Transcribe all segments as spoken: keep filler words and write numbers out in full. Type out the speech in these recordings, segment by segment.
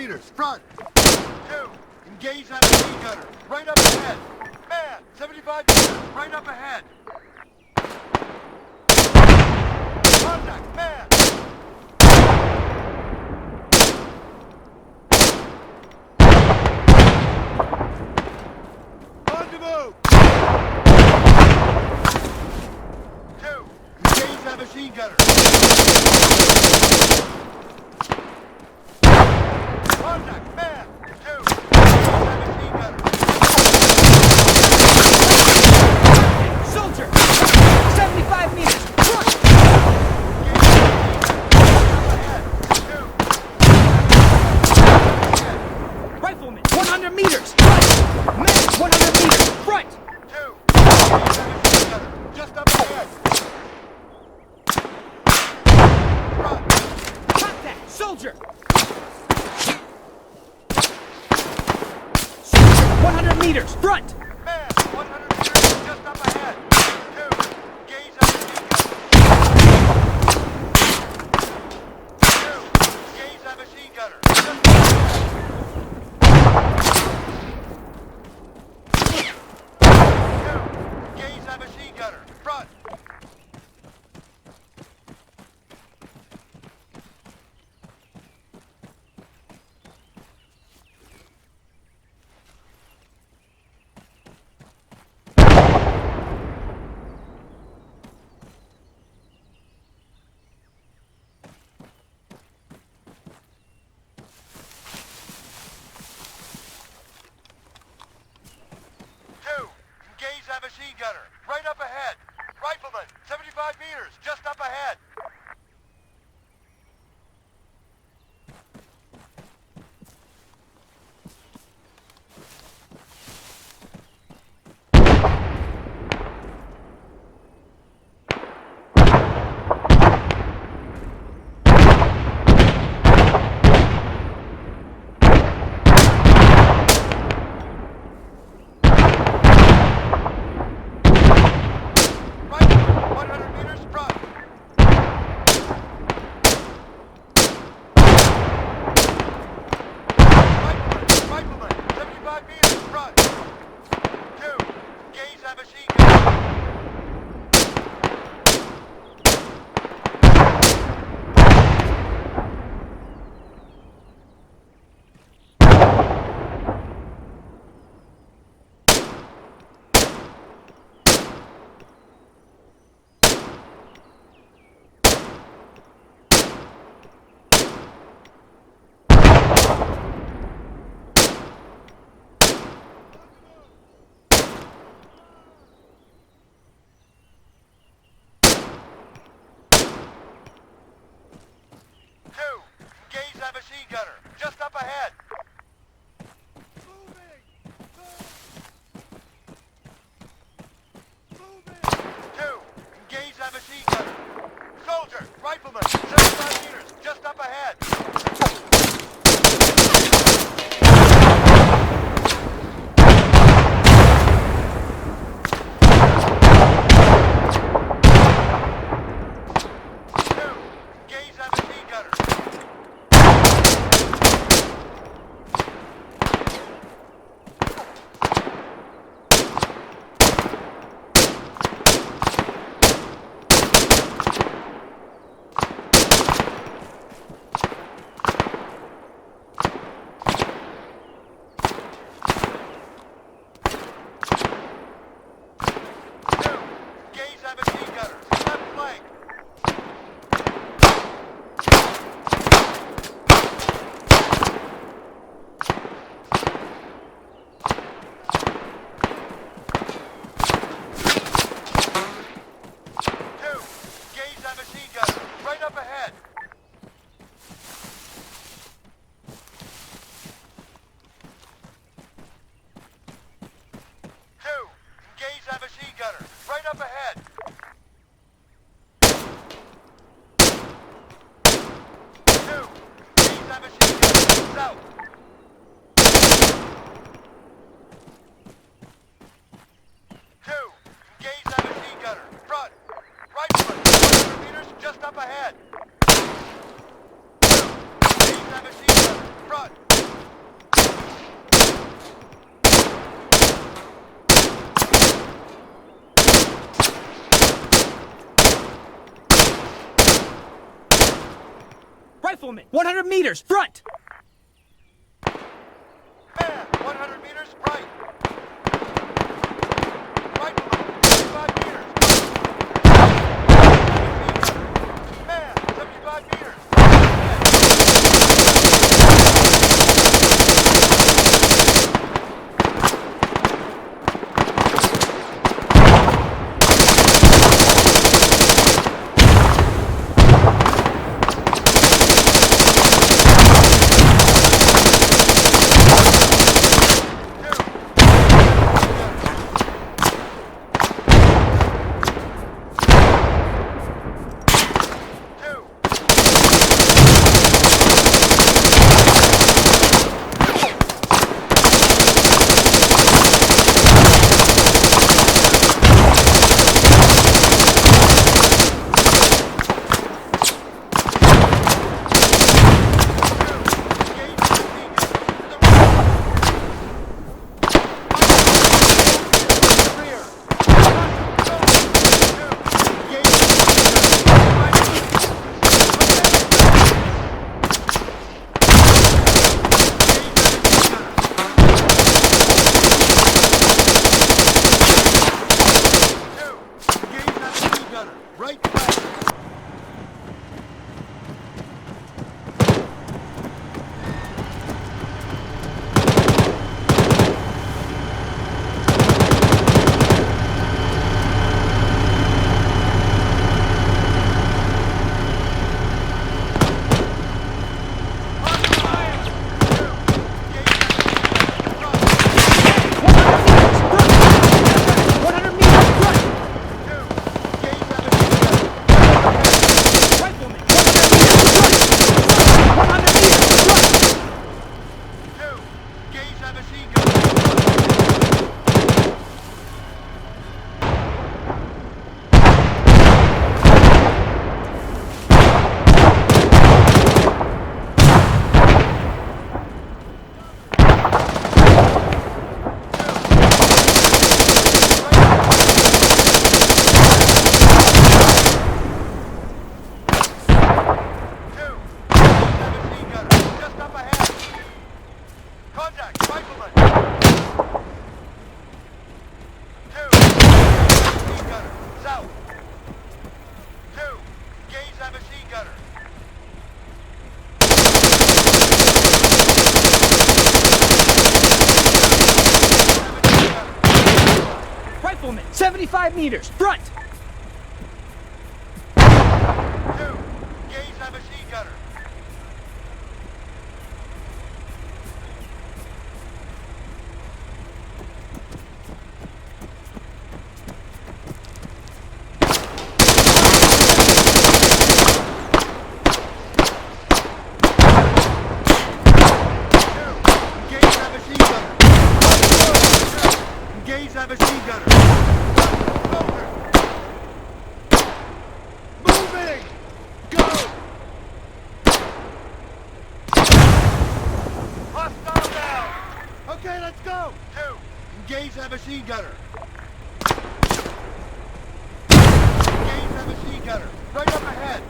meters, front. Two, engage that machine gunner, right up ahead. Man, seventy-five meters, right up ahead. Contact, man. Rendezvous! Two, engage that machine gunner. Contact, man! Two, engage that machine gunner. Soldier! Seventy-five meters! Front! Engage that machine gunner. Ahead. Two. Rifleman, one hundred meters! Front! Medic, one hundred meters! Front! Two. Just up ahead. Front. Contact! Soldier! Soldier, one hundred meters! Front! Man, one hundred meters, just up ahead. Two. Gaze at the beacon. Two. Gaze at machine gunner. Just up ahead. Two. Gaze at machine gunner. Front. Rifleman, one hundred meters, front! Man, one hundred meters, right. Right below, twenty-five meters. Man, seventy-five meters. Right flank. Contact, rifleman! Two, machine gunner, south. Two, engage that machine gunner. Rifleman, seventy-five meters, front! Two, engage that machine gunner. Engage that machine gunner. Engage that machine gunner. Moving! Go! Hostile down! Okay, let's go! Two, engage that machine gunner. Engage that machine gunner. Right up ahead.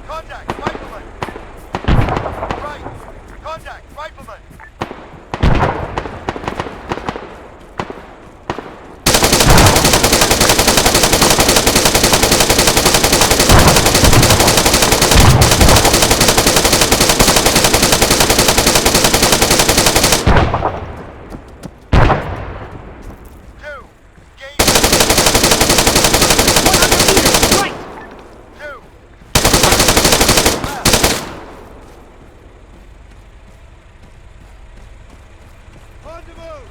Contact, rifleman! Right! Contact, rifleman! Two. Engage. One hundred meters, right! Two. Left. On the move!